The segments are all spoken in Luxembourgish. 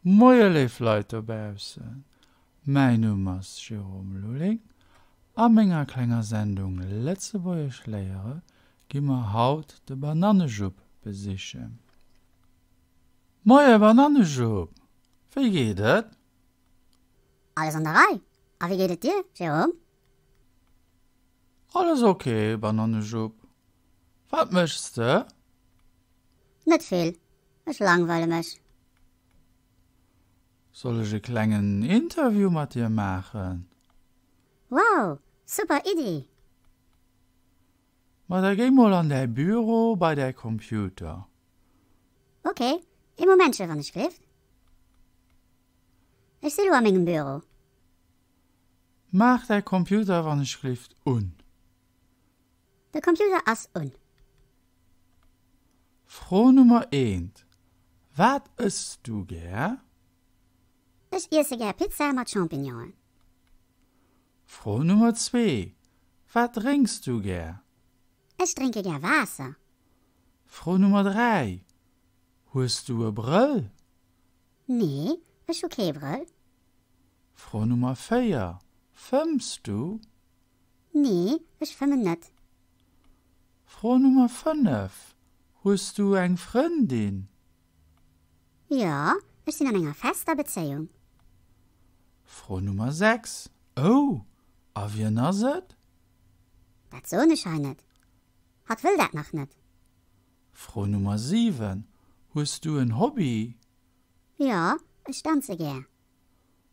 Moie léif Leit dobaussen, mäin Numm ass Jérôme Lulling. A menger klenger Sendung Lëtzebuergesch léiere gi mer haut de Banannejupp besichen. Moie Banannejupp, wéi geet et? Alles an der Rei, a wéi geet et dir, Jérôme? Alles ok, Banannejupp. Wat méchs de? Net vill, ech langweile mech. Soll ech e klengen Interview mat dir maachen? Wow, super Iddi! Ma da géi mol an däi Büro bei däi Computer. Ok, ee Momentche wann ech glift. Ech si lo a mengem Büro. Maach däi Computer wann ech glift un. De Computer ass un. Fro Nummer eent, Wat ëss du gär? Ech iesse gär Pizza mat Champignonen. Fro Nummer zwee, Wat drénks du gär? Ech drénke gär Waasser. Fro Nummer 3, Hues du e Brëll? Nee, ech hu kee Brëll. Fro Nummer 4, Fëmms du? Nee, ech fëmmen net. Fro Nummer 5, Hues du eng Frëndin? Jo, ech sinn an enger fester Bezéiung. Fro Nummer 6, Oh, a wien ass et? Dat soen ech hei net. Hatt wëll dat nach net. Fro Nummer 7, Hues du en Hobby? Jo, ech danze gär.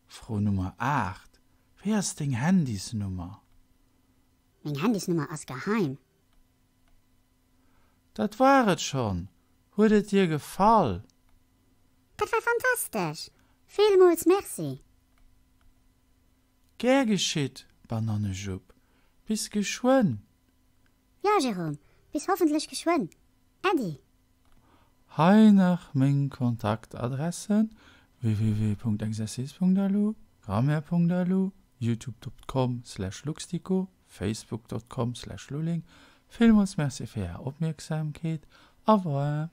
Fro Nummer 8, Wéi ass deng Handysnummer? Meng Handysnummer ass geheim. Dat war et schonn! Huet et dir gefall? Dat war fantastesch! Villmools Merci! Gär geschitt, Banannejupp. Bis geschwënn! Jo Jérôme, bis hoffentlech geschwënn. Äddi. Hei nach meng Kontaktadressen, www.exercice.lu, grammaire.lu, youtube.com/luxdico, facebook.com/lulling. Villmools Merci fir är Opmierksamkeet. Au revoir.